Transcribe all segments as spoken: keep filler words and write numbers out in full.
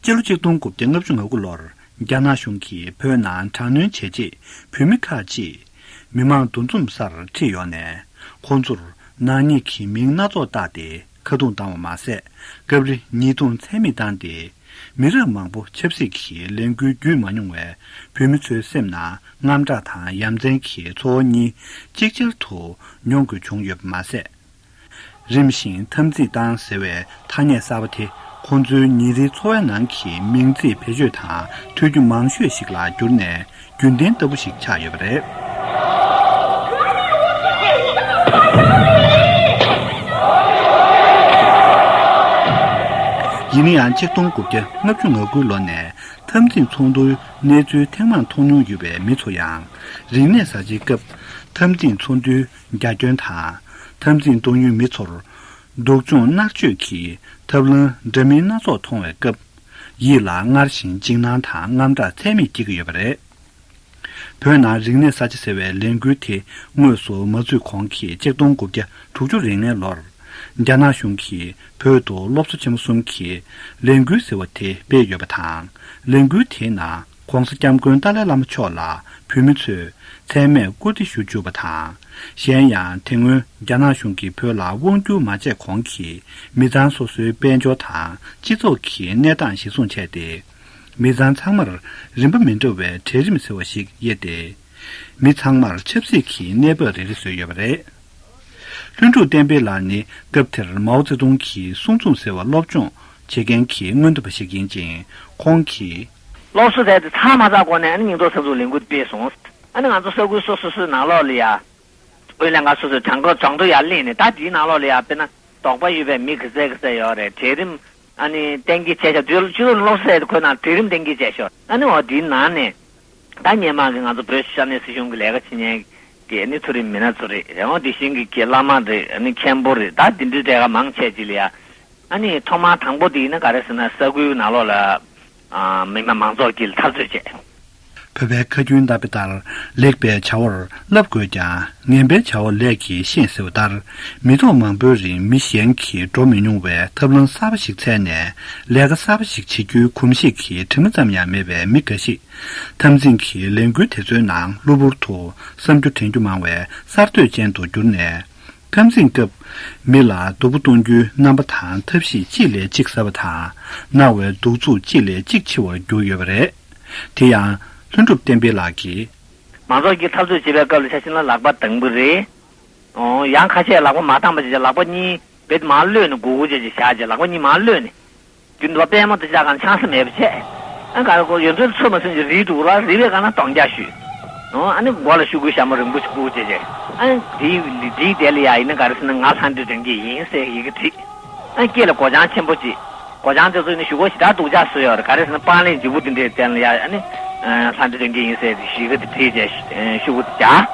སྤྱི་ལོ་ཆིག་སྟོང་དགུ་བརྒྱ་ལྔ་བཅུ་ང་དགུ་ལོར་རྒྱ་ནག་གཞུང་གིས་བོད་ནང་དྲག་གནོན་བྱས་རྗེས། བོད་མི་ཁག་ཅིག་མི་མང་འདུ་འཛོམས་སར་ཁྲིད་ཡོང་ནས། ཁོང་ཚོར་ནག་ཉེས་ཀྱི་མིང་སྣ་ཚོགས་བཏགས་ཏེ་ཁ་རྡུང་བཏང་བ་མ་ཟད། སྐབས་རེ་ཉེས་རྡུང་ཚད་མེད་བཏང་སྟེ། མི་རབས་མང་པོ་ཆབ་སྲིད་ཀྱི་ལས་འགུལ་བརྒྱུད་མ་མྱོང་བའི་བོད་མི་ཚོའི་སེམས་ནང་དངངས་སྐྲག་དང་ཡ་མཚན་གྱི་ཚོར་བ་གཉིས་ཅིག་ཅར་དུ་མྱོང་དགོས་བྱུང་ཡོད་པ་མ་ཟད། རིམ་བཞིན་འཐབ་འཛིང་བཏང་ཟེར་བའི་ཐ་སྙད་གསར་པ་དེ་ཁོང་ཚོའི་ཉིན་རེའི་འཚོ་བའི་ནང་གི་མིང་ཚིག་བེད་སྤྱོད་དང་ཐོས་རྒྱུ་མང་ཤོས་ཤིག་ལ་གྱུར་ནས། རྒྱུན་ལྡན་ལྟ་བུ་ཞིག་ཆགས་ཡོད་པ་རེད། ཡིན་ན་ཡང་ཆིག་སྟོང་དགུ་བརྒྱ་ལྔ་བཅུ་ང་དགུའི་ལོ་ནས་འཐབ་འཛིང་ཚོགས་འདུའི་གནས་ཚུལ་ཐེངས་མང་མཐོང་མྱོང་ཡོད་པའི་མི་ཚོ་ཡང་རིག་གནས་གསར་བརྗེའི་སྐབས་འཐབ་འཛིང་ཚོགས་འདུའི་རྒྱ་ཁྱོན་དང་། འཐབ་འཛིང་གཏོང་ཡུལ་མི་ཚོར་སྡུག་སྦྱོང་མནར་གཅོད་ཀྱི་ཐབས་ལམ་འདྲ་མིན་སྣ་ཚོགས་མཐོང་བའི་སྐབས། ཡིད་ལ་སྔར་བཞིན་འཇིགས་སྣང་དང་དངངས་སྐྲག་ཚད་མེད་སྐྱེ་གི་ཡོད་པ་རེད། བོད་ནང་རིག་གནས་གསར་བརྗེ་ཟེར་བའི་ལས་འགུལ་དེ་དངོས་སུ་མ་ཚུད་གོང་གི་ཆིག་སྟོང་དགུ་བརྒྱ་དྲུག་ཅུ་རེ་ལྔའི་ལོར། རྒྱ་ནག་གཞུང་གིས་བོད་དུ་སློབ་གསོ་ཆེན་མོ་གསུམ་གྱི་ལས་འགུལ་ཟེར་བ་དེ་སྤེལ་ཡོད་པ་དང་། ལས་འགུལ་དེའི་ནང་༸གོང་ས་༸སྐྱབས་མགོན་ཏཱ་ལའི་བླ་མ་མཆོག་ལ་བོད་མི་ཚོས་མཚན་སྨད་བཀུར་སྟི་ཞུ་བཅུག་པ་དང་། གཞན་ཡང་དེ་སྔོན་རྒྱ་ནག་གཞུང་གིས་བོད་ལ་དབང་བསྒྱུར་མ་བྱས་གོང་གི་མི་ཚང་སོ་སོའི་དཔལ་འབྱོར་དང་སྤྱི་ཚོགས་ཀྱི་གནས་སྟངས་གཞིར་བཟུང་བྱས་ཏེ། མི་ཚང་ཚང་མར་རིམ་པ་མི་འདྲ་བའི་གྲལ་རིམ་ཟེར་བ་ཞིག་དབྱེ་སྟེ། མི་ཚང་མར་ཆབ་སྲིད་ཀྱི་གནས་བབ་རེ་རེ་བཟོས་ཡོད་པ་རེད། ལྷུན་གྲུབ་བསྟན་འཕེལ་ལགས་ནི་སྐབས་དེར་མའོ་ཙེ་ཏུང་གི་གསུང་རྩོམ་ཟེར་བ་སློབ་སྦྱོང་བྱེད་མཁན་གྱི་སྔོན་ཐོན་པ་ཞིག་ཡིན་ཅིང་། ཁོང་གིས། སློབ་གསོ་དེ་ཚར་མ་ཚར་གོང་ནས་ཨ་ནི་སྙིང་སྟོབས་གསར་འཛུགས་ལས་འགུལ་སྤེལ་སོང་། ཨ་ནི་ང་ཚོ་ས་ཁུལ་སོ་སོ་སོའི་ནང་ལོགས་ལ་ཡ། དབུས་ལྷན་ཁང་སོ་སོའི་གྲངས་ཀ་གྲངས་ཐོ་ཡར་གླེང་ནས། ད་དེའི་ནང་ལོགས་ལ་ཡ་དཔེར་ན་དོགས་པ་ཡོད་པའི་མི་ག་ཚད་ག་ཚད་ཡོད་རེད། གྲལ་རིམ་ཨ་ནི་གཏན་འཁེལ་བྱས་ཤག་དུས་ཚོད་སློབ་གསོ་ཟེར་དེ་ཁོ་ན་གྲལ་རིམ་གཏན་འཁེལ་བྱས་ཤག་ཨ་ནི་འོ་དེའི་ནང་ནས་ད་སྔོན་མ་གི་ང་ཚོ་བོད་ཤར་ནས་སྲིད་གཞུང་གི་ལས་ཀ་བྱེད་མཁན་གྱི་ཨ་ནི་མཐོ་རིམ་མི་སྣ་ཚོ་རེད། ཡང་དེ་བཞིན་གྱི་གི་བླ་མ་རེད། ཨ་ནི་མཁན་པོ་རེད། ད་དེ་འདྲའི་གྲས་ཀ་མང་ཆེ་ཅིག་ལ་ཡ། ཨ་ནི་ཐོག་མར་དང་པོ་དེ་ཡིན་ན་ག་རེ་ཟེར་ན་ས་ཁུལ་ནང་ལོགས་ལ་ཨ་མི་མང་མང་ཚོགས་ཀྱིས་འཐབ་རྩོད་བྱས། བོད་པའི་ཁ་རྒྱུན་ལྟ་བུ་ལྟར་ལེགས་པའི་བྱ་བར་བསླབ་དགོས་ཀྱང་ངན་པའི་བྱ་བ་ལས་ཀྱིས་ཤེས་ཟེར་བ་ལྟར། མི་ཐོག་མང་པོའི་རིང་མི་གཞན་གྱིས་འགྲོ་མི་མྱོང་བའི་ཐབས་ལམ་གསར་པ་ཞིག་འཚོལ་ནས་ལས་ཀ་གསར་པ་ཞིག་བྱེད་རྒྱུའི་གོམས་གཤིས་ཀྱི་དྲི་མ་ཙམ་ཡང་མེད་པའི་མི་འགའ་ཞིག་འཐབ་འཛིང་གི་ལས་འགུལ་དེ་ཚོའི་ནང་གློ་བུར་དུ་བསམ་རྒྱུ་དྲན་རྒྱུ་མང་བའི་གསར་གཏོད་ཅན་དུ་གྱུར་ནས། འཐབ་འཛིང་སྐབས་མི་ལ་སྡུག་པོ་གཏོང་རྒྱུའི་རྣམ་པ་དང་ཐབས་ཤེས་གཅིག་ལས་གཅིག་གསར་པ་དང་། མནར་བའི་གདུག་རྩུབ་གཅིག་ལས་གཅིག་ཆེ་བར་གྱུར་ཡོད་པ་རེད། དེ་ཡང་ལྷུན་གྲུབ་བསྟན་འཕེལ་ལགས་ཀྱིས། མང་ཚོགས་ཀྱིས་འཐབ་རྩོད་བྱེད་པའི་སྐབས་ལ་ཆ་བཞག་ན་ལག་པ་དང་པོ་རེད། ཨོ་ཡང་ཁ་ཤས་ལག་པ་མ་བཏང་པ་བྱས་བྱས་ལག་པ་གཉིས་རྦད་དེ་མར་གློད་ནས་སྒུར་སྒུར་བྱས་བྱས་བཞག་བྱས་ལག་པ་གཉིས་མར་གློད་ནས། རྒྱུ་འདི་པ་པད་མོ་དེ་ཆ་གང་ཆང་ས་མེད་པ་བྱས། ཨ་ག་རེ་གོ་ཡོད་ཚོད་ཚོད་མ་སོན་གྱི་རིལ་འདུག་ར། རིལ་བའི་སྒང་ན་གདོང་རྒྱག་ཞུས། ཨོ་ཨ་ནི་མགོ་ལ་ཤོག་གུ་ཞྭ་མོ་རིང་པོ་ཞིག་བསྐུར་བྱས་བྱས། ཨ་ནི་དེའི་དེའི་དེ་ལ་ཡ་ཡིན་ན་ག་རེ་ཟེར་ན་ང་ལྷ་འདྲེ་འདོན་གྱི་ཡིན་ཟེར་ཡི་གེ་བྲིས། ཨ་ནི་སྐེ་ལ་སྒོ་བྱང་ཆེན་པོ་ཅིག་སྒོ་བྱང་དེ་ཚོ་ནི་གཞུག་གུ་ཞེ་དྲག་སྡུག་ཅག་བཟོས་ཡོད་རེད། ག་རེ་ཟེར་ན་སྤང་ལེབ་བརྗིད་པོ་དེ་འདྲའི་སྟེང་ལ་ཡ་ཨ་ནི་ལྷ་འདྲེ་འདོན་གྱི་ཡིན་ཟེར་ཡི་གེ་དེ་བྲིས་བྱས་ཤོག་གུ་དེ་བྱས།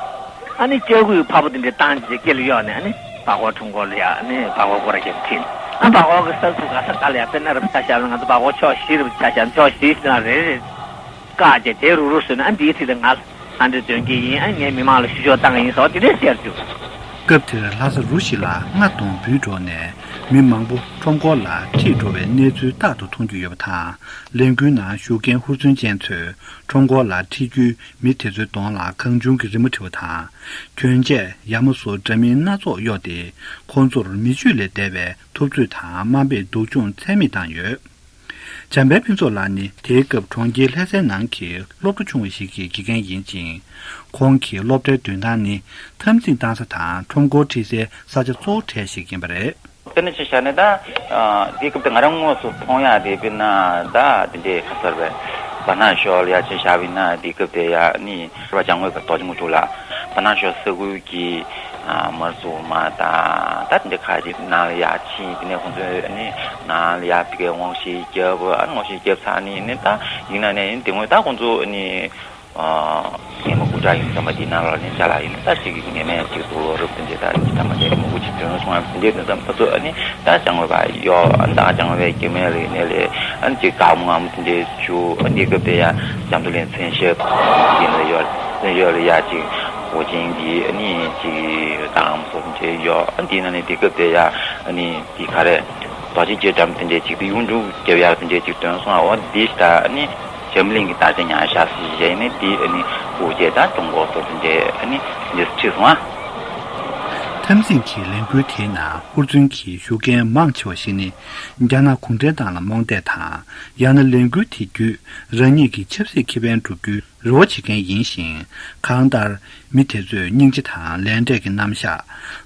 ཨ་ནི་ལྕགས་སྐུད་ཕ་བོ་དེ་འདྲའི་བཏང་བྱས་སྐེ་ལ་གཡོགས་ནས། ཨ་ནི་སྦ་ཁོག་ཁྲོམ་སྐོར་ལ་ཡ། ཨ་ནི་སྦ་ཁོག་སྐོར་ར་རྒྱབ་ཁྲིད། ཨ་སྦ་ཁོག་གི་ས་ཚུགས་ག་ས་ག་ལ་ཡ། དཔེར་ན་རབ་ཆ་བཞག་ན་ང་ཚོ་སྦ་ཁོག་ཕྱོགས་བཞི་རབ་ཆ་བཞག་ན་ཕྱོགས་བཞི་ཞིག་ལ་རེ་རེ་བཀག་བྱས་དེ་རུག་རུག་བཟོས་ན། ཨ་འདིའི་ཚིག་ལ་ང་ལྷ་འདྲེ་འདོན་གྱི་ཡིན། ཨ་ངས་མི་མང་ལ་བཤུ་གཞོག་བཏང་གི་ཡིན་ཟེར་དེ་འདྲས་བཤད་རྒྱུ། སྐབས་དེར་ལྷ་ས་རུ་བཞི་ལ་རྔ་དང་འབུད་སྒྲོག་ནས་མི་མང་པོ་ཁྲོམ་སྐོར་ལ་ཁྲིད་འགྲོ་བའི་གནས་ཚུལ་རྟག་ཏུ་མཐོང་རྒྱུ་ཡོད་པ་དང་། ལས་འགུལ་ནང་ཞུགས་མཁན་ཧུར་བརྩོན་ཅན་ཚོས་ཁྲོམ་སྐོར་ལ་ཁྲིད་རྒྱུའི་མི་དེ་ཚོའི་གདོང་ལ་གང་བྱུང་གི་རི་མོ་བྲིས་པ་དང་། གྱོན་ཆས་ཡ་མ་བཟོ་འདྲ་མིན་སྣ་ཚོགས་གཡོགས་ཏེ། ཁོང་ཚོར་མི་ཆོས་ལས་འདས་པའི་འཐབ་རྩོད་དང་དམའ་འབེབས་སྡུག་སྦྱོང་ཚད་མེད་བཏང་ཡོད། བྱམས་པའི་ཕུན་ཚོགས་ལགས་ནི་དེའི་སྐབས་གྲོང་ཁྱེར་ལྷ་སའི་ནང་གི་སློབ་གྲྭ་ཆུང་བ་ཞིག་གི་དགེ་རྒན་ཡིན་ཅིང་། ཁོང་གི་སློབ་གྲྭའི་མདུན་ཐང་ནི་འཐབ་འཛིང་བཏང་ས་དང་ཁྲོམ་སྐོར་ཁྲིད་སའི་ས་ཆ་གཙོ་བོ་གྲས་ཤིག་ཡིན་པ་རེད། དཔེར་ན་ཆ་བཞག་ན་ད། ཨ་དེའི་སྐབས་དེ་ང་རང་དངོས་སུ་མཐོང་ཡག་དེ་དཔེར་ན་ད་དེ་འདྲའི་ཁ་གསར་བའི་སྦ་ནག་ཤོག་ལ་ཡ་ཆ་བཞག་པ་ཡིན་ན། དེའི་སྐབས་དེ་ཡ་ནི་ར་བ་ཅང་ངོས་པ་རྡོ་རྗེ་མུ་ཏུ་ལ་སྦ་ནག་ཤོག་ས་ཁུལ་གྱི་ཨ་མར་ཚུགས་མ་ད་ད་དེ་འདྲའི་ཁ་ཅིག་ནང་ལ་ཡ་ཕྱིན། དེ་ནས་ཁོང་ཚོས་ནི་ནང་ལ་ཡ་ཕ་གིའི་དབང་ཤེད་རྒྱབ། ཨ་དབང་ཤེད་རྒྱབ་ཚར་ནི་ནི་ད་ཡིན་ན་ནས་ཡིན། དེ་སྔོན་ད་ཁོང་ཚོ་ནི། ཨ་ངན་པ་དགུ་དྲག་ཡིན་ཙམ་པ་འདི་ནང་ལ་ནི་ཅ་ལག་ཡིན་ན་ད་ཅིག་ངན་མེད་ཅིག་འདུག་རབ་ཏུ་འདི་ད་ཅི་ཐ་མ་དེ་མུ་གུ་ཅིག་དོན་སོང་ཡང་འདི་འདི་ཙམ་པ་ཚོ་ནི་ད་ཅང་བས་པ་ཡོ། ཨ་ད་ཅང་བས་སྐྱེ་མེད་ལ་ཡིན་ནས་ལས། ཨ་ཅིག་དགའ་མོ་ངམ་དེ་འདྲའི་ཞུ། ཨ་འདི་སྐབས་དེ་ཡང་འཇམ་དུ་ལེན་མཚན་ཞབས་ཡིན་ལ་ཡོ། མཚན་ཞབས་ལ་ཡ་ཅིག་འོ་ཅིང་འདི་ནི་ཅིག་དང་སོགས་འདྲ་ཡོ། ཨ་འདི་ན་ནི་འདི་སྐབས་དེ་ཡ་ནི་འདི་ག་རེ། རྡོ་རྗེ་རྒྱལ་འགྲམ་དེ་འདྲའི་ཅིག་དེ་ཡུན་རིང་རྒྱབ་ཡག་དེ་འདྲའི་ཅིག་སྟོན་སོང་ཨ། འོ་འདི་ལྟ་ཨ་ནི་འཛམ་གླིང་གི་དར་ཆ་ཉར་ཤག་ཟེར་བྱས་ནས་དེ་ཨ་ནི་དབུ་འབྱེད་དང་ཀྲུང་གོ་སོགས་དེ་འདྲའི་ཨ་ནི་འདི་ཁྲིད་སོང་ཨ། འཐབ་འཛིང་གི་ལས་འགུལ་དེའི་ནང་ཧུར་བརྩོན་གྱིས་ཞུགས་མཁན་མང་ཆེ་བ་ཞིག་ནི་རྒྱ་ནག་གུང་ཁྲན་ཏང་ལ་རྨོངས་དད་དང་། ཡང་ན་ལས་འགུལ་དེ་བརྒྱུད་རང་ཉིད་ཀྱི་ཆབ་སྲིད་ཁེ་ཕན་སྒྲུབ་རྒྱུའི་རེ་བ་བྱེད་མཁན་ཡིན་ཞིང་། གང་ལྟར་མི་དེ་ཚོས་སྙིང་རྗེ་དང་ལས་འབྲས་ཀྱི་རྣམ་གཞག་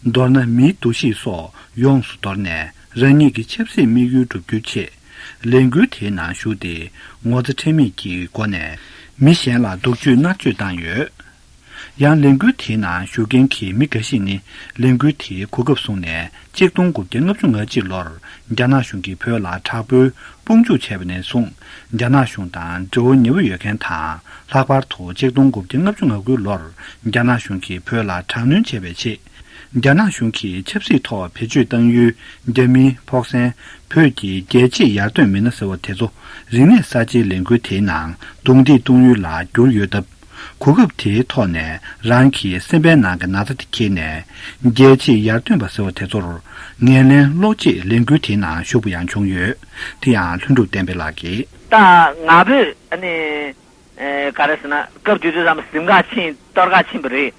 མདོར་ན་མིའི་འདུ་ཤེས་སོགས་ཡོངས་སུ་དོར་ནས་རང་ཉིད་ཀྱི་ཆབ་སྲིད་དམིགས་ཡུལ་བསྒྲུབ་རྒྱུའི་ཆེད། ལས་འགུལ་དེའི་ནང་ཞུགས་ཏེ་ངོ་ཚ་ཁྲེལ་མེད་ཀྱི་སྒོ་ནས་མི་གཞན་ལ་སྡུག་སྤྱོད་མནར་གཅོད་བཏང་ཡོད། ཡང་ལས་འགུལ་དེའི་ནང་ཞུགས་མཁན་གྱི་མི་འགའ་ཞིག་ནི་ལས་འགུལ་དེའི་གོ་སྐབས་བཟུང་ནས་གཅིག་སྟོང་དགུ་བརྒྱ་ལྔ་བཅུ་ང་གཅིག་ལོར་རྒྱ་ནག་གཞུང་གིས་བོད་ལ་དྲག་པོའི་དཔུང་འཇུག་བྱས་པ་ནས་བཟུང་རྒྱ་ནག་གཞུང་དང་འབྲེལ་བ་ཉེ་བོ་ཡོད་མཁན་དང་། ལྷག་པར་དུ་གཅིག་སྟོང་དགུ་བརྒྱ་ལྔ་བཅུ་ང་དགུ་ལོར་རྒྱ་ནག་གཞུང་གིས་བོད་ལ་དྲག་གནོན་བྱས་པའི་རྗེས། རྒྱ་ནག་གཞུང་གིས་ཆབ་སྲིད་ཐོག་བེད་སྤྱོད་བཏང་ཡུལ་རྒྱ་མིའི་ཕོགས་ཟན་བོད་ཀྱི་རྒྱལ་གཅེས་ཡར་ཐོན་མི་སྣ་ཟེར་བ་དེ་ཚོ་རིག་གནས་གསར་བརྗེའི་ལས་འགུལ་དེའི་ནང་རྡུང་རྡེག་གཏོང་ཡུལ་ལ་གྱུར་ཡོད་སྟབས། གོ་སྐབས་དེའི་ཐོག་ནས་རང་གི་སེམས་པའི་ནང་གི་ན་ཚ་དེ་འཁྱེར་ནས་རྒྱལ་གཅེས་ཡར་ཐོན་པ་ཟེར་བ་དེ་ཚོར་ངན་ལན་སློག་ཆེད་ལས་འགུལ་དེའི་ནང་ཞུགས་པ་ཡང་བྱུང་ཡོད། དེ་ཡང་ལྷུན་གྲུབ་བསྟན་འཕེལ་ལགས་ཀྱིས། ད་ང་བོད་ཨ་ནི་ཨེ་ག་རེ་ཟེར་ན་སྐབས་དེ་དུས་ཙམ་གཟིམ་འགག་ཕྱིན་གཏོར་འགག་ཕྱིན་པ་རེད།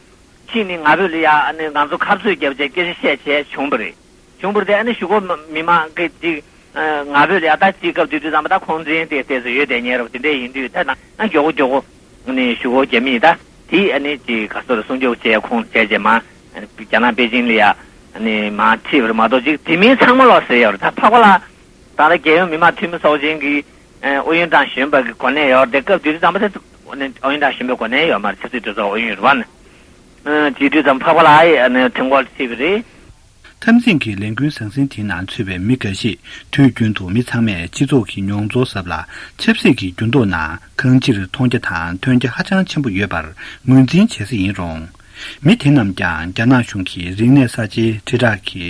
ཕྱིན་ནས་ང་བོད་ལ་ཡ་ཨ་ནི་ང་ཚོ་ཁ་རྩོད་བརྒྱབ་བྱས་སྐད་ཆ་བཤད་བྱས་བྱུང་བ་རེད། བྱུང་བ་རེད་དེ་ཨ་ནི་གཞུག་གུ་མི་མང་གི་ཅིག་ང་བོད་ལ་ཡ་ད་ཅིག་སྐབས་དེ་དུས་ཙམ་པ་ད་ཁོང་འཛིན་དེ་བལྟས་སུ་ཡོད་དེ་ཉེ་རབས་དེ་འདྲས་ཡིན་དུས་ད་ན་མགྱོགས་པོ་མགྱོགས་པོ་ཨ་ནི་གཞུག་གུ་རྒྱ་མིས་ད་དེ་ཨ་ནི་ཅིག་ག་སོ་རེ་སྲུང་སྐྱོབ་བྱས་ཁོང་བྱས་རྗེས་མ་རྒྱ་ནག་པེ་ཅིང་ལ་ཡ་ཨ་ནི་མ་ཁྲིད་པ་རེད་མ་གཏོགས་ཅིག་དེ་མིན་ཚང་མ་ལོག་ཟེར་ཡོད་རེད། ད་འཕགས་པ་ལགས། ད་ལྟ་རྒྱལ་ཡོངས་མི་དམངས་འཐུས་མི་ཚོགས་ཆེན་གྱི་ཨུ་ཡོན་ཀྲང་གཞོན་པ་གི་གོ་གནས་ཡོད་དེ་སྐབས་དེ་དུས་ཙམ་པ་དེ་ཨུ་ཡོན་ཀྲང་གཞོན་པའི་གོ་གནས་ཡོད་མ་རེད། ཆབ་སྲིད་གྲོས་ཚོགས་ཨུ་ཡོན་རེད་བ་ནི། དེ་དུས་ཙམ་འཕགས་པ་ལགས་ཨ་ནི་ཐོན་ཁུངས་ཅིག་རེད། འཐབ་འཛིང་གི་ལས་འགུལ་ཟང་ཟིང་དེའི་ནང་ཚུད་པའི་མི་འགའ་ཞིག་དུས་རྒྱུན་དུ་མི་ཚང་མས་སྤྱི་ཚོགས་ཀྱི་མྱོང་ཚོར་ཟབ་ལ་ཆབ་སྲིད་ཀྱི་འགྱུར་ལྡོག་ནང་གང་ཅིར་མཐོང་རྒྱ་དང་ཐོས་རྒྱ་ཧ་ཅང་ཆེན་པོ་ཡོད་པར་ངོས་འཛིན་བྱེད་ས་ཡིན་རུང་། མི་དེ་རྣམས་ཀྱང་རྒྱ་ནག་གཞུང་གི་རིག་གནས་གསར་བརྗེའི་དྲིལ་བསྒྲགས་ཀྱི་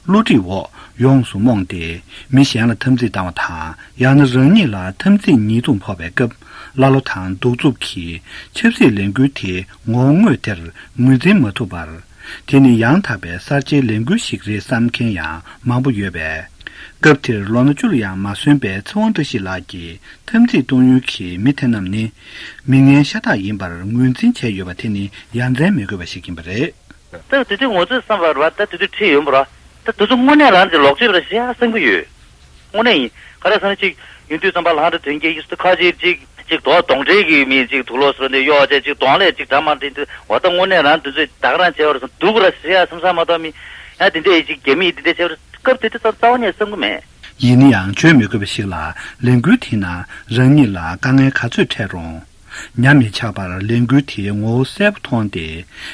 བསླུ་བྲིད་འོག་ཡོངས་སུ་རྨོངས་ཏེ་མི་གཞན་ལ་འཐབ་འཛིང་བཏང་བ་དང་ཡང་ན་རང་ཉིད་ལ་འཐབ་འཛིང་ཉེས་རྡུང་ཕོག་པའི་སྐབས་ཀླ་ཀློ་དང་གདུག་རྩུབ་ཀྱིས་ཆབ་སྲིད་ལས་འགུལ་དེའི་ངོ་བོ་དངོས་དེར་ངོས་འཛིན་མ་ཐུབ་པར། དེ་ནི་ཡང་དག་པའི་གསར་བརྗེའི་ལས་འགུལ་ཞིག་རེད་བསམ་མཁན་ཡང་མང་པོ་ཡོད་པས། སྐབས་དེར་ལོ་ན་བཅུ་ལ་ཡང་མ་སོན་པའི་ཚེ་དབང་བཀྲ་ཤིས་ལགས་ཀྱིས་འཐབ་འཛིང་གཏོང་ཡུལ་གྱི་མི་དེ་རྣམས་ནི་མི་ངན་ཤ་སྟག་ཡིན་པར་ངོས་འཛིན་བྱས་ཡོད་པ་དེ་ནི་ཡ་མཚན་མེད་དགོས་པ་ཞིག་ཡིན་པ་རེད། ད་དེ་དུས་ངོ་ཚོད་བསམ་པར་བ་ད་དེ་དུས་ཁྲིད་ཡོད་པ་ར། ད་དེ་ཚོ་དངོས་གནས་རང་གི་ལོག་སྤྱོད་ར་ཞེ་ཡ་བསམ་གི་ཡོད། དངོས་གནས་ཡིན། ག་རེ་ཟེར་ན་ཅིག་ཡིན་དུས་ཙམ་པ་ལྷ་འདྲེ་དོན་རྐྱེན་ཡིས་ཁ་ཅིག་ཅིག་ཅིག་རྡོ་གདོན་འདྲེ་གི་མི་ཅིག་དུག་ལོག་སོར་འདི་གཡོག་བྱས་ཅིག་གདོང་ལས་ཅིག་འདྲ་མ་འདྲེ་འདི་འོ་ད་དངོས་གནས་རང་དེ་ཚོས་ད་ག་རང་བྱས་པ་རེད་སོང་སྡུག་ར་ཞེ་ཡ་བསམ་བསམ་མ་གཏོགས་མི་ཡ་དེ་འདྲས་ཅིག་རྒྱ་མིས་དེ་འདྲས་བྱས་པ་རེད་སྐབས་དེ་དུས་ཙམ་རྩ་བ་ནས་བསམ་གི་མེད། ཡིན་ན་ཡང་བརྗོད་མི་དགོས་པ་ཞིག་ལ་ལས་འགུལ་དེའི་ནང་རང་ཉིད་ལ་དཀའ་ངལ་ག་ཚོད་འཕྲད་རུང་། ཉམས་མི་ཆག་པར་ལས་འགུལ་དེའི་ངོ་བོ་གསལ་པོ་མཐོང་སྟེ་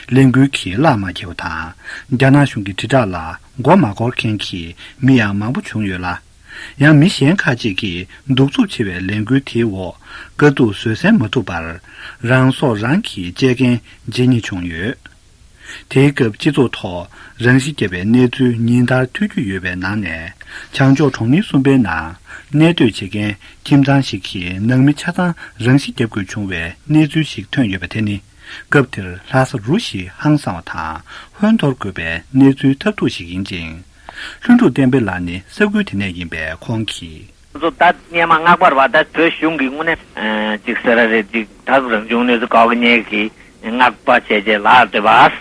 ལས་འགུལ་གྱི་གླགས་མ་འཁེལ་བ་དང་རྒྱ་ནག་གཞུང་གི་དྲིལ་བསྒྲགས་ལ་མགོ་མ་འཁོར་མཁན་གྱི་མི་ཡང་མང་པོ་བྱུང་ཡོད་ལ། ཡང་མི་གཞན་ཁག་ཅིག་གིས་གདུག་རྩུབ་ཆེ་བའི་ལས་འགུལ་དེའི་འོག་དཀའ་སྡུག་བཟོད་བསྲན་མ་ཐུབ་པར་རང་སྲོག་རང་གིས་བཅད་མཁན་ཇི་སྙེད་བྱུང་ཡོད། དེའི་སྐབས་སྤྱི་ཚོགས་ཐོག་རང་ཤི་བརྒྱབ་པའི་གནས་ཚུལ་ཉིན་ལྟར་ཐོས་རྒྱུ་ཡོད་པའི་ནང་ནས་བྱང་ཕྱོགས་གྲོང་མི་གསུམ་པའི་ནང་གནས་སྡོད་བྱེད་མཁན་ཁྱིམ་ཚང་ཞིག་གི་ནང་མི་ཆ་ཚང་རང་ཤི་བརྒྱབ་དགོས་བྱུང་བའི་གནས་ཚུལ་ཞིག་ཐོན་ཡོད་པ་དེ་ནི་སྐབས་དེར་ལྷ་ས་རུ་བཞི་ཧང་སང་བ་དང་ཧོན་འཐོར་དགོས་པའི་གནས་ཚུལ་ཐབས་སྡུག་ཞིག་ཡིན་ཅིང་། ལྷུན་གྲུབ་བསྟན་འཕེལ་ལགས་ནི་ས་ཁུལ་དེ་ནས་ཡིན་པས་ཁོང་གིས། ང་ཚོ་ད་སྔོན་མ་སྔགས་པ་རེད་བ། ད་བོད་གཞུང་གི་དངོས་གནས་ཨ་ཅིག་ཟེར་ར་རེད། ཅིག་ད་རང་བྱུང་གནོད་འཚེ་འགོག་མཁན་གྱི་སྔགས་པ་བྱས་རྗེས་ལ་སྟོད་པ།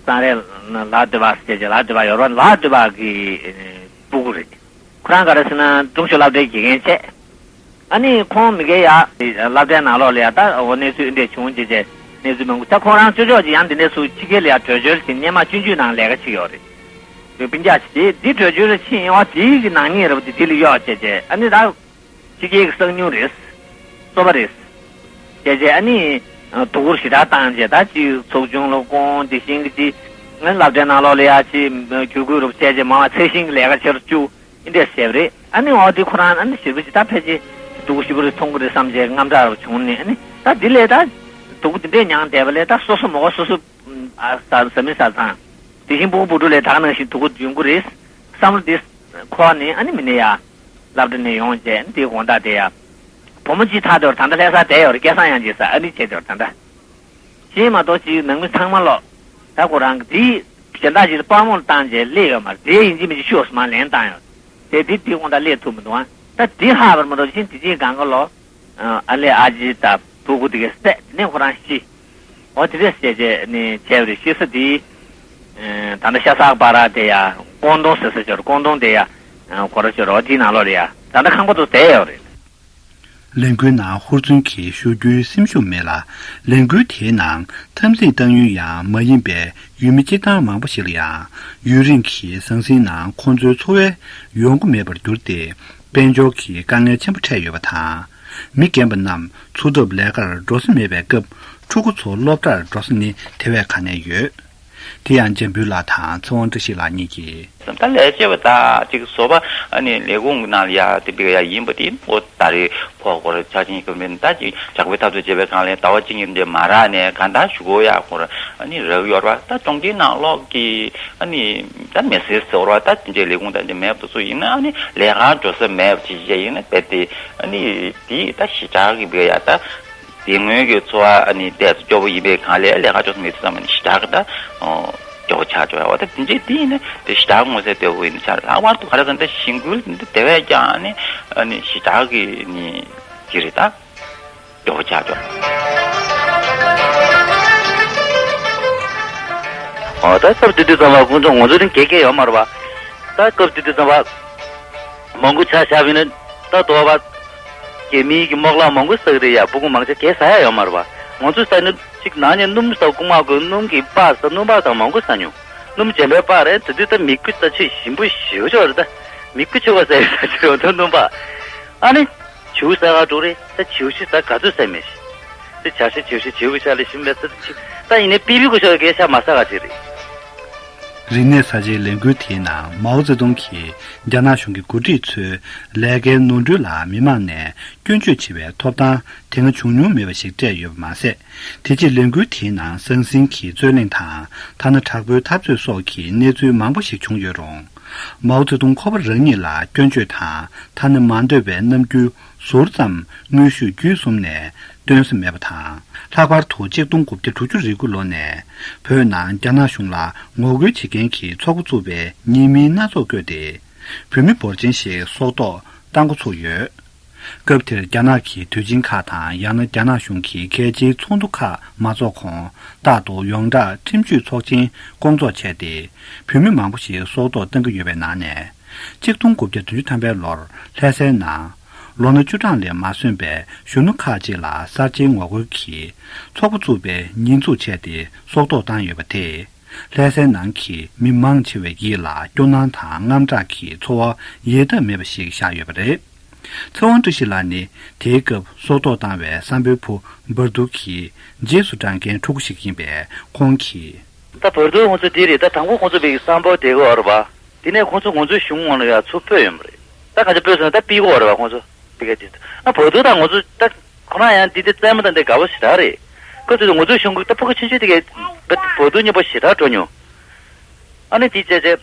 སང་རེ་ལ་སྟོད་པ་བྱས་རྗེས་ལ་སྟོད་པ་ཡོད་རེད་བ། ལ་སྟོད་པ་གི་ཨ་སྤུ་གུ་རེད། ཁོ་རང་ག་རེ་ཟེར་ན་ཀྲུང་ཞོ་སློབ་གྲྭའི་དགེ་རྒན་བྱས། ཨ་ནི་ཁོང་མི་སྒེར་ཡ་སློབ་གྲྭའི་ནང་ལོགས་ལ་ཡ་ད་འོ་གནས་ཚུལ་འདི་འདྲས་བྱུང་རྗེས་རྗེས་གནས་ཚུལ་མང་པོ་ད་ཁོང་རང་ཅོ་ཅོག་ཅིག་ཡང་འདི་འདྲས་སུ་ཕྱི་རྒྱལ་ལ་ཡ་བྲོས་བྱོལ་ཕྱིན་སྔོན་མ་སྤྱོད་འཇུག་ནང་ལས་ཀ་བྱེད་ཀྱི་ཡོད་རེད། སྤུན་ཀྱག་ཅིག་དེ་འདི་བྲོས་བྱོལ་ཕྱིན་ཡོང་བ་དེའི་གི་ནག་ཉེས་རེད་བ། དེ་དེ་ལ་གཡོག་བྱས་རྗེས་ཨ་ནི་ད་ཕྱི་རྒྱལ་གྱི་གསང་ཉུལ་རེད། སོ་པ་རེད། བྱས་རྗེས་ཨ་ནི་དོ་ཁུར་ཞེ་དྲག་བཏང་རྗེས་ད་ཅིག་ཚོགས་ཆུང་ལ་སྐོང་དེ་བཞིན་གྱི་ཅིག་ང་སློབ་གྲྭའི་ནང་ལོགས་ལ་ཡ་ཅིག་བརྒྱུད་སྐུལ་རུ་བྱས་རྗེས་མ་བ་ཚད་ཤིང་གི་ལས་ཀ་བྱེད་རུ་བཅུག་འདི་འདྲས་བྱས་པ་རེད། ཨ་ནི་འོ་དེ་ཁོ་རང་ཨ་ནི་ཞེ་པོ་ཅིག་ད་ཕལ་ཆེར་སྡུག་གུ་ཞེ་པོ་རེ་མཐོང་གི་རེད་བསམ་རྗེས་དངངས་སྐྲག་རུ་བྱུང་ནས་ཨ་ནི་ད་འདི་ལས་ད་སྡུག་གུ་འདི་འདྲས་མྱངས་བསྡད་པ་ལས་ད་སོ་སོ་མ་གོ་སོ་སོ་ཨ་ཟ་ཟ་མི་ཟ་དང་། དེ་བཞིན་སྤུ་གུ་བུ་ཕྲུག་ལས་ད་ག་ནང་བཞིན་སྡུག་གུ་ཡོང་གི་རེད། བསམ་བློ་དེ་འཁོར་ནས་ཨ་ནི་མི་ནི་ཡ། སློབ་གྲྭ་ནས་ཡོང་རྗེས་ཨ་ནི་དེའི་དགོང་དག་དེ་ཡ། བུ་མོ་གཅིག་ཐག་དེ་བར་ད་ལྟ་ལྷ་སར་བསྡད་ཡོད་རེད། སྐལ་བཟང་དབྱངས་ཅེས་ཟེར་ཨ་ནི་བྱས་དེ་བར་ད་ལྟ། གཞན་མ་གཏོགས་ཅིག་ནང་མི་ཚང་མ་ལོག་ད་ཁོ་རང་གི་དེའི་གཞན་དག་ཅིག་ལ་དཔང་རྨོངས་བཏང་རྗེས་སླེབས་ཡོད་མ་རེད། དེ་ཡིན་གཅིག་མིན་གཅིག་ཤོག་ཟེར་མར་ལན་བཏང་ཡོད། དེ་དེ་དེ་དགོང་དག་སླེབས་ཐུབ་མི་འདུག་ཨ། ད་དེ་ལྷག་པར་མ་གཏོགས་ཤིང་དེ་ཅིག་གང་ག་ལོ། ཨ་ལས་ཨ་ཅེ་དང་ཕྲུ་གུ་དེ་གས་བསད་དེ་ནས་ཁོ་རང་ཤི། འོ་དེ་འདྲས་བྱས་བྱས་ནས་བྱས་པ་རེད། ཤི་ས་དེ། ད་ལྟ་ཤ་ཚ་པ་ར་དེ་ཡ་ཀོང་ཏུང་ཟེར་ས་ཅོར་ཀོང་ཏུང་དེ་ཡ། གོ་ར་ཅོར་འོ་དེའི་ནང་ལོགས་རེད་ཡ། ད་ལྟ་ཁང་པ་ཚོ་བསྡད་ཡོད་རེད། ལས་འགུལ་ནང་ཧུར་བརྩོན་གྱིས་ཞུགས་རྒྱུའི་སེམས་ཤུགས་མེད་ལ། ལས་འགུལ་དེའི་ནང་འཐབ་འཛིང་བཏང་ཡུལ་ཡང་མ་ཡིན་པའི་ཡུལ་མི་སྤྱིར་བཏང་མང་པོ་ཞིག་ལ་ཡང་ཡུན་རིང་གི་ཟང་ཟིང་ནང་ཁོང་ཚོའི་འཚོ་བའི་ཡོང་སྒོ་མེད་པར་གྱུར་ཏེ། དཔལ་འབྱོར་གྱི་དཀའ་ངལ་ཆེན་པོ་འཕྲད་ཡོད་པ་དང་། མི་རྒན་པ་རྣམས་འཚོ་ཐབས་ལས་ཀར་འགྲོ་ས་མེད་པའི་སྐབས། ཕྲུ་གུ་ཚོ་སློབ་གྲྭར་འགྲོ་ས་ནི་དེ་བས་ག་ནས་ཡོད། དེ་ཡང་འཇམ་བུ་ལགས་དང་ཚེ་དབང་བཀྲ་ཤིས་ལགས་གཉིས་ཀྱིས། ད་ལས་བྱེད་པ་དག་ཅིག་བཟོ་པ་ཨ་ནི་ལས་ཁུངས་ནང་ལ་ཡ་དེ་བི་ཡ་ཡིན་པ་དེ་འོ་ད་རེས་ཕོག་སྐོར་ཆ་ཆེན་གྱི་མིན་ད་ཅིག་ཇག་པའི་འཐབ་རྩོད་བྱེད་པའི་སྒང་ལ་ཟླ་བ་གཅིག་གཉིས་འདྲ་མ་རག་ནས་གང་ལྟར་ཞུ་དགོས་ཡ་སྐོར་ཨ་ནི་རག་ཡོད་ར། ད་གྲོང་ཁྱེར་ནང་ལོགས་ཀྱི་ཨ་ནི་ད་མི་སེར་ཟེར་བ་ད་དེ་འདྲའི་ལས་ཁུངས་ད་འདྲ་མེད་པ་སུ་ཡིན་ན་ཨ་ནི་ལས་ཀ་འགྲོ་ས་མེད་པ་ཅིག་ཡིན་ན་རྦད་དེ་ཨ་ནི་དེ་ད་ཞེ་དྲག་གི་བི་ཡ་ད། དེ་སྔོན་གྱི་འཚོ་བ་ཨ་ནི་ཏོག་ཙམ་སྐྱོ་པོ་ཡིན་པའི་སྒང་ལས་ལས་ཀ་ཅོག་ཙམ་མེད་དུས་ཙམ་ཨ་ནི་ཞེ་དྲག་གི་ད་སྐྱོ་པོ་ཆགས་ཆོག་ཡ། འོ་ད་དེ་འདྲའི་དེ་ཡིན་ན་དེ་ཞེ་དྲག་མངོན་གསལ་དོད་པོ་ཡིན་ཆགས། ལྷག་པར་དུ་ག་རེ་ཟེར་ན་ད་ཞིང་ཁུལ་འདི་དེ་བས་ཀྱང་ཨ་ནི་ཨ་ནི་ཞེ་དྲག་གི་ནི་དེ་རེད་ད་སྐྱོ་པོ་ཆགས་ཆོག། འོ་ད་སྐབས་དེ་དུས་ཙམ་པ་ཁོང་ཚོ་ང་ཚོ་ནི་དགེ་རྒན་ཡོད་མ་རེད་པ། ད་སྐབས་དེ་དུས་ཙམ་པ། མང་པོ་ཆ་བཞག་པ་ཡིན་ན་ད་དོ་བ། རྒྱ་མིའི་གི་སྨོག་ལག་མང་པོ་ཟ་གི་རེད་ཡ། སྤུ་གུ་མང་ཆེ་གས་ཟ་ཡ་ཡོད་མ་རེད་པ། ང་ཚོས་ཟ་ནི་གཅིག་ནང་ནས་སྣུམ་ཟ་རྐུ་མ་དགོས། སྣུམ་གི་པར་ཟ། སྣུམ་པར་དང་མང་པོ་ཟ་མྱོང་། སྣུམ་འཇམ་པའི་པར་རེད། དེ་དུས་ད་མི་རྒྱུ་ད་ཆེས་ཞིམ་པོ་ཞེ་པོ་ཅིག་རེད། ད་མི་རྒྱུ་ཆེ་བ་ཟ་ཡི་ཟ་ཆེ་བ་ད་སྣུམ་པར། ཨ་ནི། བྱིའུ་ཟ་ག་འགྲོ་རེད། ད་བྱིའུ་ཤི་ཟ་ག་ཚོད་ཟ་མེད་ཤི། དེ་བྱ་ཤི་བྱིའུ་ཤི་བྱིའུ་གི་ཤ་ལས་ཞིམ་མེད་ཟེར་ད་ཆི། ད་ཡིན་ནའི་པི་པི་ཀུ་ཤོར་གས་ཤ་མ་ཟ་ག་ཅིག་རེད། རིག་གནས་གསར་བརྗེའི་ལས་འགུལ་དེའི་ནང་མའོ་ཙེ་ཏུང་གིས་རྒྱ་ནག་གཞུང་གི་འགོ་ཁྲིད་ཚོའི་ལས་ཀའི་ནོར་འཁྲུལ་ལ་མི་མང་ནས་སྐྱོན་བརྗོད་བྱེད་པའི་ཐོབ་ཐང་དེ་སྔ་བྱུང་མྱོང་མེད་པ་ཞིག་སྤྲད་ཡོད་པ་མ་ཟད། དེ་རྗེས་ལས་འགུལ་དེའི་ནང་ཟང་ཟིང་གི་རྩོད་གླེང་དང་ཐ་ན་དྲག་པོའི་འཐབ་རྩོད་སོགས་ཀྱི་གནས་ཚུལ་མང་པོ་ཞིག་བྱུང་ཡོད་རུང་། མའོ་ཙེ་ཏུང་ཁོ་པ་རང་ཉིད་ལ་སྐྱོན་བརྗོད་དང་ཐ་ན་མ་འདོད་པའི་རྣམ་འགྱུར་ཟུར་ཙམ་དངོས་ཤུགས་བརྒྱུད་གསུམ་ནས་སྟོན་ས་མེད་པ་དང་། ལྷག་པར་དུ་གཅིག་སྟོང་དགུ་བརྒྱ་དྲུག་ཅུ་རེ་དགུ་ལོ་ནས་བོད་ནང་རྒྱ་ནག་གཞུང་ལ་ངོ་རྒོལ་བྱེད་མཁན་གྱི་ཚོགས་པ་བཙུགས་པའི་ཉེས་མིང་སྣ་ཚོགས་བཀོད་དེ། བོད་མི་འབོར་ཆེན་ཞིག་སྲོག་ཐོག་བཏང་འགོ་ཚུགས་ཡོད། སྐབས་དེར་རྒྱ་ནག་གི་དུས་ཆེན་ཁག་དང་ཡང་ན་རྒྱ་ནག་གཞུང་གི་གལ་ཆེའི་ཚོགས་འདུ་ཁག་མ་འཚོགས་གོང་རྟག་ཏུ་ཡོངས་གྲགས་ཁྲིམས་གཅོད་ཚོགས་ཆེན་སྐོང་ཚོགས་བྱས་ཏེ། བོད་མི་མང་པོ་ཞིག་སྲོག་ཐོག་བཏང་གི་ཡོད་པའི་ནང་ནས། གཅིག་སྟོང་དགུ་བརྒྱ་བདུན་ཅུ་ཐམ་པའི་ལོར་ལྷ་སའི་ནང་ལོ་ན་བཅུ་གྲངས་ལས་མ་སོན་པའི་གཞོན་ནུ་ཁག་ཅིག་ལ་གསར་བརྗེའི་ངོ་རྒོལ་གྱིས་ཚོགས་པ་བཙུགས་པའི་ཉེས་འཛུགས་བྱས་ཏེ་སྲོག་ཐོག་བཏང་ཡོད་པ་དེས། ལྷ་སའི་ནང་གི་མི་མང་ཆེ་བའི་ཡིད་ལ་སྐྱོ་སྣང་དང་དངངས་སྐྲག་གི་ཚོར་བ་ཡལ་ཐབས་མེད་པ་ཞིག་བཞག་ཡོད་པ་རེད། ཚེ་དབང་བཀྲ་ཤིས་ལགས་ནི་དེའི་སྐབས་སྲོག་ཐོག་བཏང་བའི་བསམ་པའི་བུ་བར་དུ་གི་རྗེས་སུ་འབྲང་མཁན་ཕྲུ་གུ་ཞིག་ཡིན་པས། ཁོང་གིས། ད་བར་དུ་ཁོང་ཚོ་འདི་རེད། ད་དང་པོ་ཁོང་ཚོ་བའི་བསམ་པ་དེ་གོ་བར་བ། དེ་ནས་ཁོང་ཚོ་ང་ཚོའི་གཞུང་ངོ་ལ་ཡ་ཚུར་སྤོས་ཡོང་བ་རེད། ད་ག་ཚོད་སྤོས་སོང་ན་ད་པི་གོ་བར་བ་ཁོང་ཚོ་པི་ག་དེ། ད་བར་དུ་ད་ང་ཚོ་ད་ཁོ་རང་ཡང་འདི་དེ་བཙན་མོ་དང་དེ་དགའ་བོ་ཞེ་དྲག་རེད། ཁོ་ཚོས་ང་ཚོའི་གཞུང་གི་ད་ཕྲུ་གུ་ཆུང་ཆུང་དེ་གས་བར་དུ་མཉེས་པོ་ཞེ་དྲག་འགྲོ་མྱོང་། ཨ་ནི་དེ་བྱས་བྱས།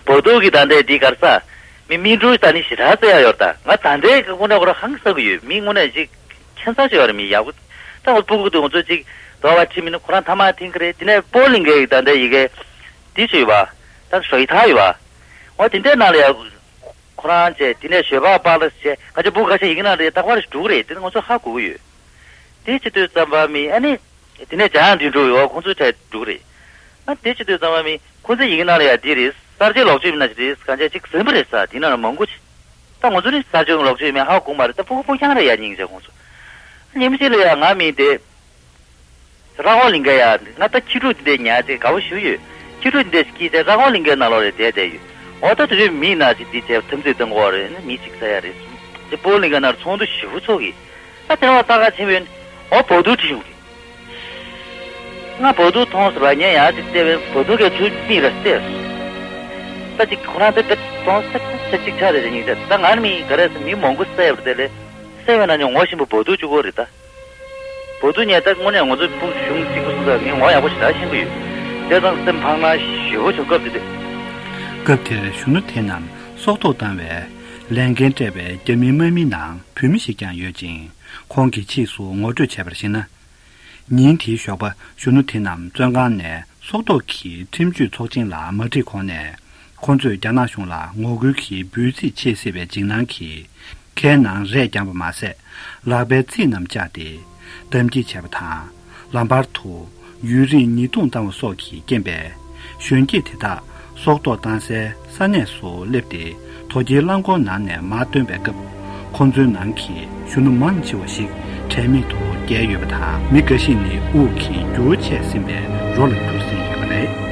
བོད་དུ་གི་ད་ལྟའི་འདི་གར་ས། མི་མིང་འབྲུ་ད་ནི་ཞེ་དྲག་བཙལ་ཡ་ཡོད་ད། ང་ད་ལྟའི་གི་དངོས་གནས་ཁོ་རང་ཧང་སང་གི་ཡོད། མི་དངོས་གནས་ཅིག་ཁྱད་མཚར་ཅིག་ཡོད་རེད། མི་ཡག་པོ། ད་ང་སྤུ་གུ་དུ་ང་ཚོ་ཅིག་དོ་བ་ཁྲིད་མི་ནི་ཁོ་རང་ཐ་མག་འཐེན་གི་རེད། དེ་ནས་སྤོ་ལིང་གའི་ད་ལྟའི་ཡི་གེ་འདི་ཚོ་ཡོད་པ། ད་ཞོ་ཡི་ཐག་ཡོད་པ། འོ་དེ་འདྲའི་ནང་ལ་ཡ། ཁོ་རང་བྱས་དེ་ནས་ཞོལ་པ་པཱ་ལགས་བྱས་ང་ཚོ་སྤུ་གུ་ཁ་ཤས་ཡི་གེ་ནང་ལ་ཡ་རྟག་པར་འགྲོ་གི་རེད། དེ་ནི་ང་ཚོ་ཧ་གོ་གི་ཡོད། དེ་བྱེད་དུས་ཙམ་པ་མི་ཨ་ནི། དེ་ནས་འཇང་དུད་འགྲོ་ཡོད། ཁོང་ཚོའི་གྲས་འགྲོ་གི་རེད། ཨ་དེ་བྱེད་དུས་ཙམ་པ་མི་ཁོང་ཚོའི་ཡི་གེ་ནང་ལ་ཡ་འདི་རེད། གསར་བརྗེའི་ལོག་སྤྱོད་མི་སྣ་ཞིག་རེད། གང་ཅག་ཅིག་ཟིན་པ་རེད་ས་དེ་ནང་ལ་མང་པོ་ཅིག་ད་ང་ཚོ་ནི་གསར་བརྗེའི་ལོག་སྤྱོད་མི་ཧ་གོ་མ་རེད། ད་ཕྲུ་གུ་ཕྲུག་རྐྱང་རེད་ཡ། སྙིང་རྗེ་ཁོང་ཚོ། ཉིན་མོ་ཅིག་ལ་ཡ་ང་མི་དེ། ར་ཧོ་ལིང་ག་ཡ་ང་ད་ཁྱི་ཕྲུག་དེ་འདྲས་ཉར་ཅིག་དགའ་བོ་ཞུ་ཡོད། ཁྱི་ཕྲུག་དེ་འདྲས་ཀྱིས་དེ་ར་ཧོ་ལིང་གའི་ནང་ལོགས་རེ་བསྡད་བསྡད་ཡོད། འོ་ད་དུ་རེ་མི་ན་ཅིག་དེ་བྱས་ཐམས་ཅད་དང་འོ་རེ་ནི་མི་ཅིག་ས་ཡ་རེད། དེ་སྤོ་ལིང་ག་ནར་ཚོགས་འདུ་ཞེ་པོ་ཚོགས་གི། ད་དེ་བ་ལྟ་ག་ཕྱིན་པས་ཨོ་བོ་དུ་ཁྲིད་ཡོང་གི། ང་བོ་དུ་མཐོང་ཟེར་བ་ཉན་ཡ་ཅིག་བལྟས་པས་བོ་དུ་གའི་ཚུལ་མིག་ར་བལྟས་སོང་། ད་ཅིག་ཁོ་རང་དེ་དེ་མཐོང་ས་ས་ཅིག་ཆགས་རེད་ཅེས་སྙིང་རྗེ། ད་ང་ནི་མི་ག་རེ་ཟེར་མི་མང་པོ་བསད་པ་དེ་ལས་བསད་པའི་ནང་ནས་ངོ་ཤེས་པོ་བོ་དུ་གཅིག་པོ་རེད་ད། བོ་དུ་ཉལ་ད་དངོས་གནས་ང་ཚོ་ཕུང་གཞུང་གཅིག་པུ་སོང་ཙང་ངས་ངོ་ཡག་པོ་ཞེ་དྲག་ཤེས་ཀྱི་ཡོད། དེ་ཙང་སེམས་ཕངས་ན་ཞེ་པོ་བྱུང་། སྐབས་དེ་དུས། སྐབས་དེར་གཞོན་ནུ་དེ་རྣམས་སྲོག་ཐོག་བཏང་བའི་ལས་འགན་སྤྲད་པའི་རྒྱ་མི་དམག་མི་ནང་བུད་མེད་ཞིག་ཀྱང་ཡོད་ཅིང་། ཁོང་གི་ཕྱིས་སུ་ངོ་སྤྲོད་བྱས་པར་གཞིགས་ན། ཉིན་དེའི་ཞོགས་པ་གཞོན་ནུ་དེ་རྣམས་བཙོན་ཁང་ནས་སྲོག་ཐོག་གི་ཁྲིམས་གཅོད་ཚོགས་ཆེན་ལ་མ་ཁྲིད་གོང་ནས། ཁོང་ཚོས་རྒྱ་ནག་གཞུང་ལ་ངོ་རྒོལ་གྱི་འབོད་ཚིག་བྱེད་སྲིད་པའི་འཇིགས་སྣང་གིས། ཁའི་ནང་རས་བརྒྱངས་པ་མ་ཟད། ལག་པའི་ཚིགས་རྣམས་བཅག་སྟེ། གཏམ་འཁྱེར་བྱས་པ་དང་། ལམ་བར་དུ་ཡུན་རིང་ཉེས་རྡུང་བཏང་བ་སོགས་ཀྱི་རྐྱེན་པས། གཞོན་སྐྱེས་དེ་དག་སྲོག་ཐོག་བཏང་སའི་ས་གནས་སུ་སླེབས་ཏེ། དོ་སྐྱེལ་རླངས་འཁོར་ནང་ནས་མར་བཏོན་པའི་སྐབས། ཁོང་ཚོའི་ནང་གི་གཞོན་ནུ་མང་ཆེ་བ་ཞིག་དྲན་མེད་དུ་བརྒྱལ་ཡོད་པ་དང་། མི་འགའ་ཞིག་ནི་དབུགས་ཀྱི་རྒྱུ་བ་ཆད་ཟིན་པའི་རོ་ལ་གྱུར་ཟིན་ཡོད་པ་རེད།